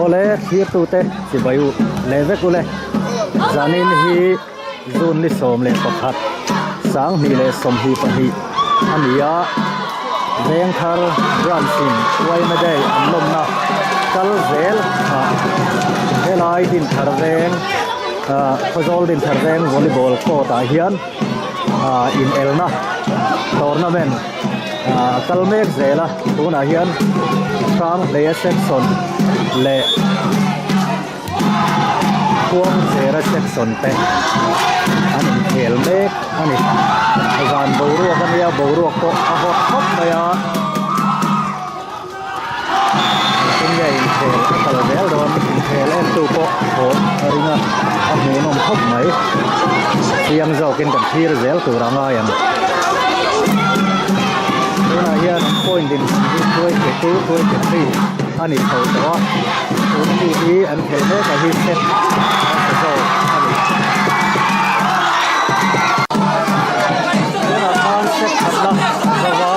Awle thirtute chibai u leh vek ule zanin hi June ni 11 2022 a ni a Vengthar branch in yma day an lawmna kal zel ah helai Dinthar veng ah Khawzawl Dinthar veng volleyball court ah hian ah inelna tournament ah a kal mek zel a tunah hian Hranghleia section leh Khuangzera section te an inkhel mek a ni zan boruak a nia boruak pawh a hawt khawp mai a engtin nge inkhel a kal zel dawn inkhel en tu pawh haw a ring a a hmuhnawm khawp mai chiang zawkin kan thlir zel tur a ngai ang tunah hian an point din hi 22 23 a ni chho tawh a tun mi hi an khelh mek a hi set a sa zawk a ni tunah khan set khatna zo va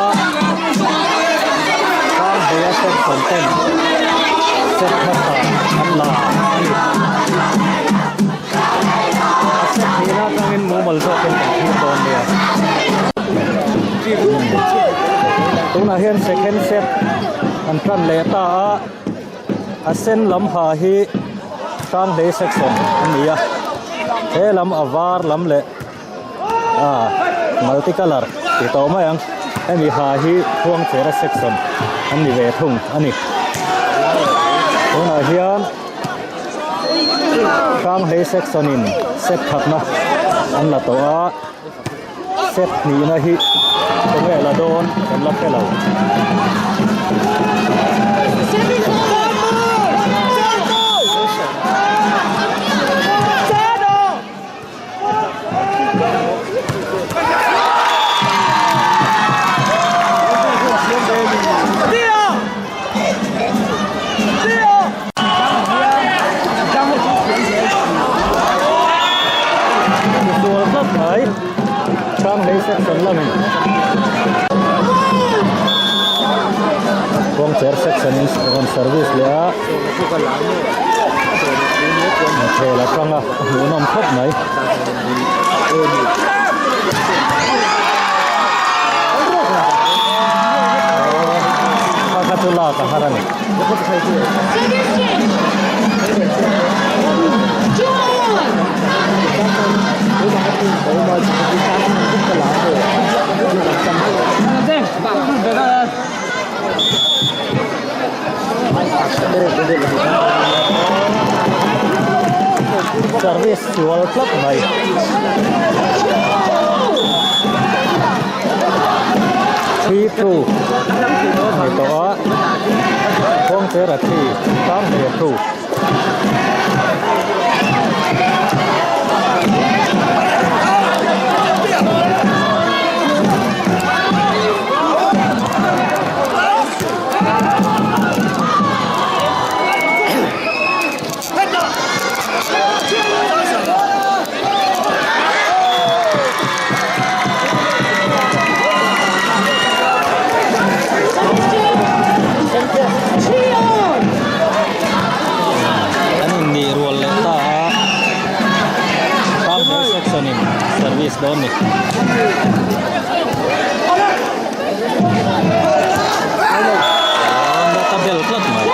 Sanghleia section ten set hmasa an la a ni a set hnihna atangin mumal zawkin kan thlir dawn nia tunah hian second set An tan leh ta a, a sen lam ha hi Hranghleih section a ni a, he lam a var lam leh ah multi colour ti tawh mai ang, hemi ha hi Khuangchera section an ni ve thung a ni. Tunah hian Hranghleih section in set thatna an la tawh a. Set hnihna hi khawnge la dawn kan la hre lo. Sual tlat mai Hranghleih section lamin Kawngcher section in rawn service leh a khel atanga a hmuhnawm khawp mai. Kha kha chu lak a har a ni. Service sual tlat mai. 3-2 a ni tawh a Khuangchera 3 Tanghleia 2. An innih rual leh ta a, Tanghne section in service dawn ni. Ka bel tlat mai.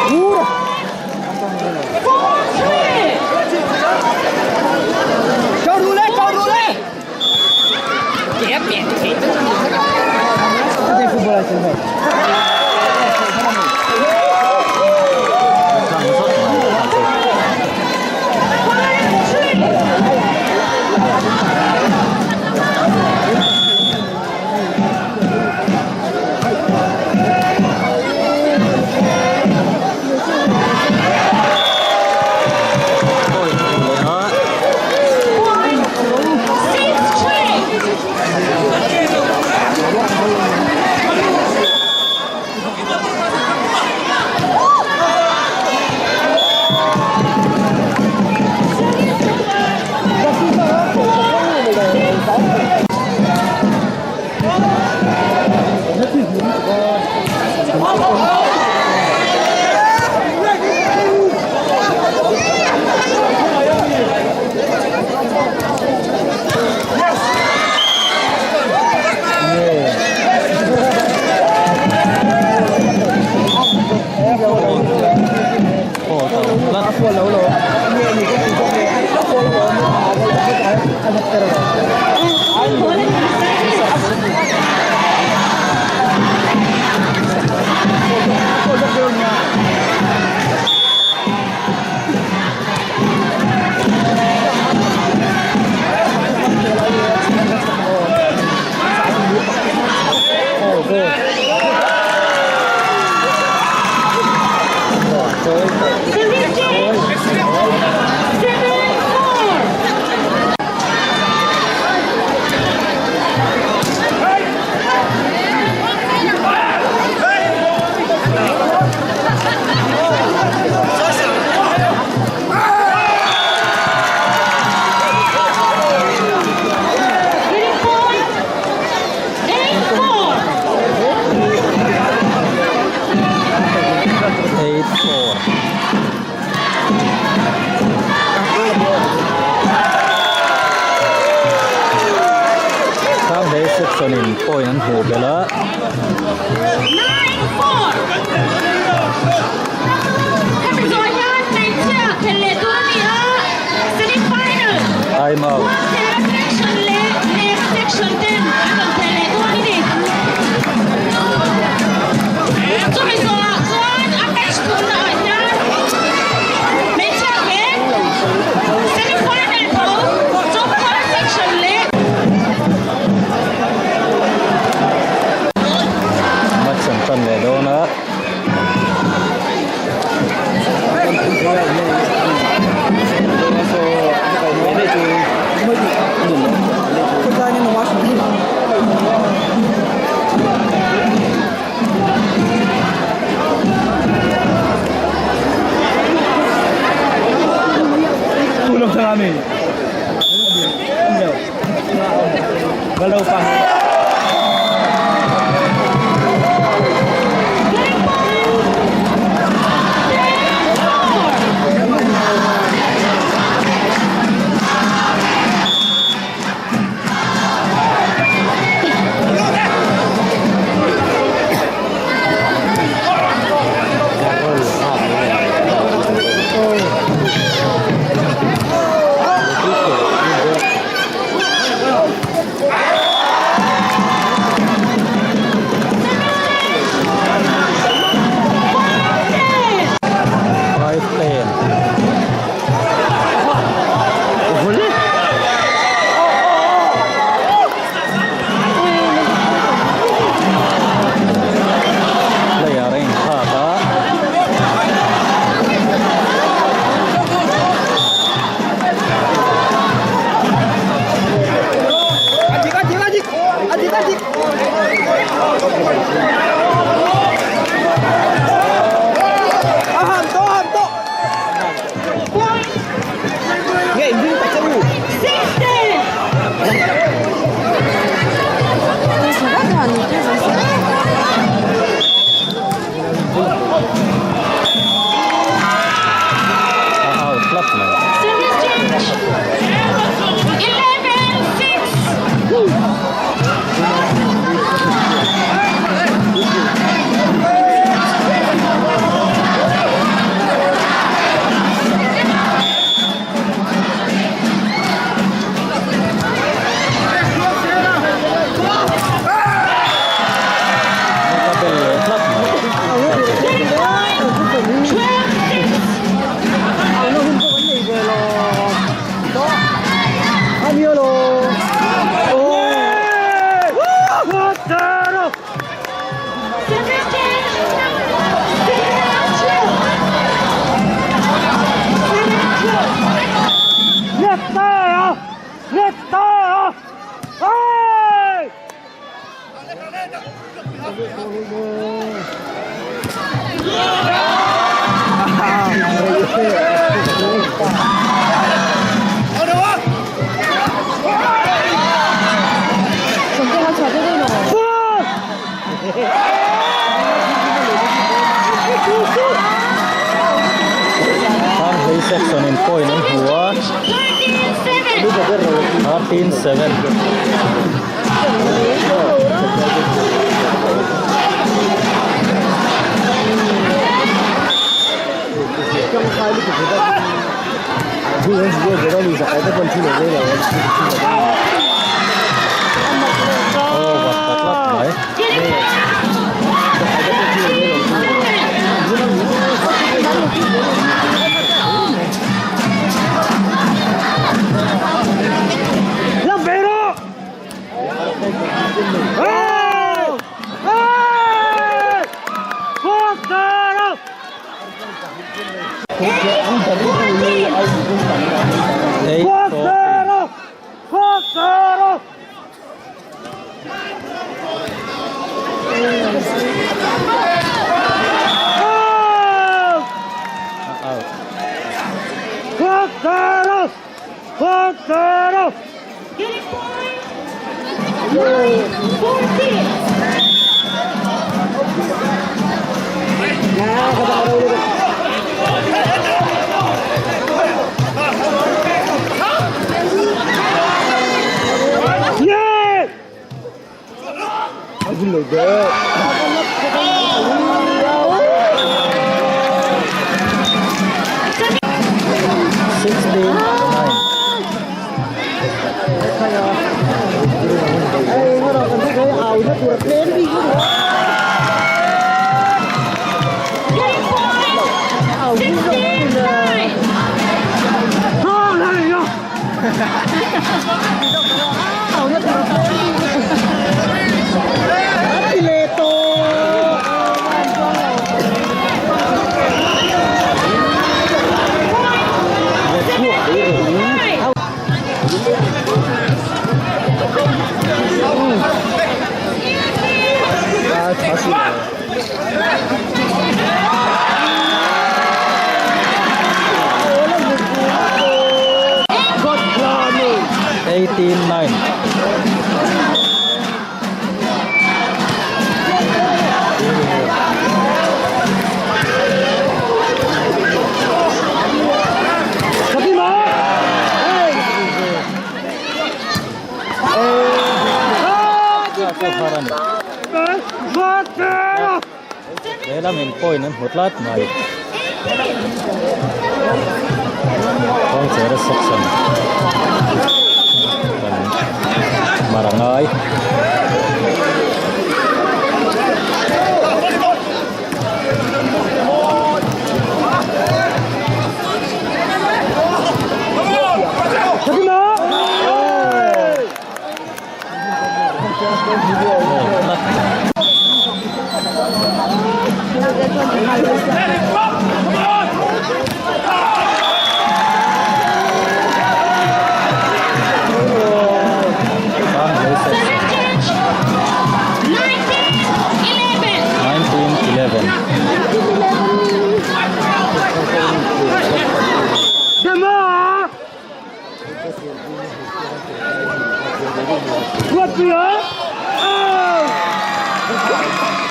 Fault a awm tlat. Sanghei section in point an hmuh belh a. Time out. Match an tan leh dawn a. Player a inkhak a. A out tlat mai. A bel leh tlat mai. Tanhlei section in point an hmu a 13-7. Over ta tlat mai. Eight, four, out. 16, 9. 18, 9. Lehlam in point an hmu tlat mai. Kawngchera section kan mar a ngai.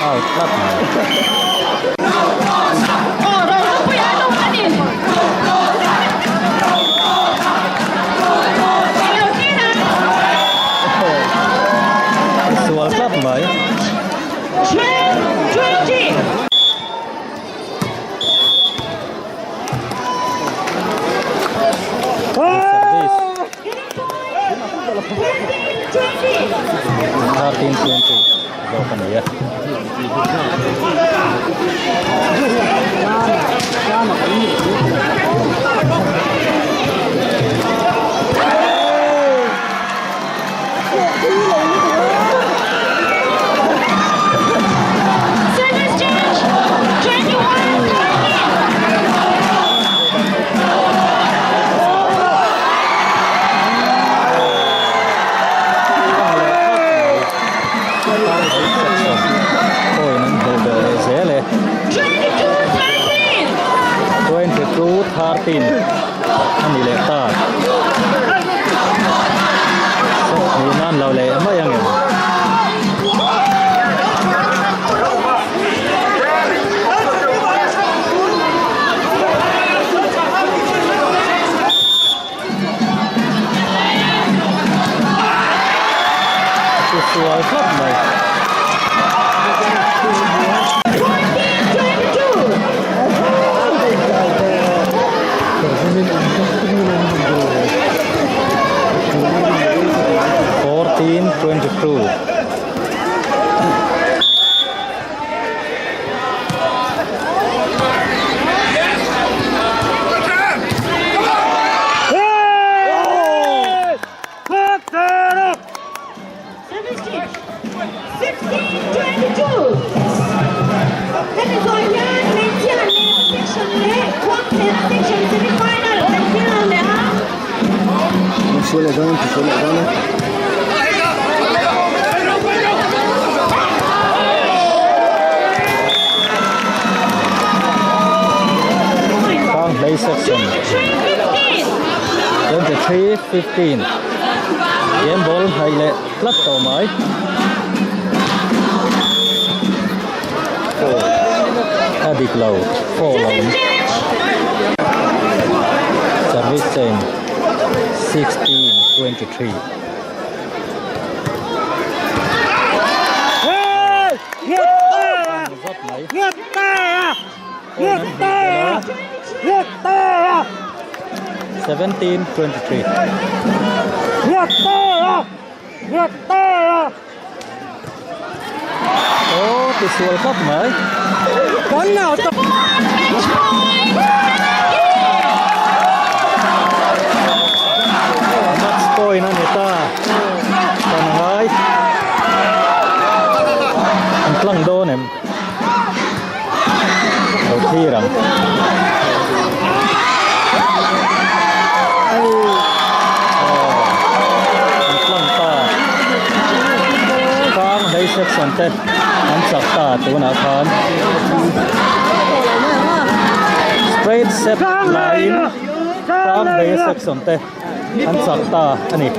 Out tlat mai. Sual tlat mai. Service. 13, 20 zawk a ni e. Point an hmuh belh leh zel e. 22, 13 a ni leh ta. Set hnih nan lo leh mai ang em? Chu sual tlat mai. Kanghlei section 23 15 Game ball hnaih leh tlat tawh mai. Four a dik lo four a awm service change 16 23. 17 23. Aw ti sual khawp mai. Match point a ni ta. Kan ngai. An tlang dawn em? Lo thlir ang. An tlang ta. Kang hlei section te an chak ta tunah khan. Straight set laiin kang hlei section te an chak ta a ni.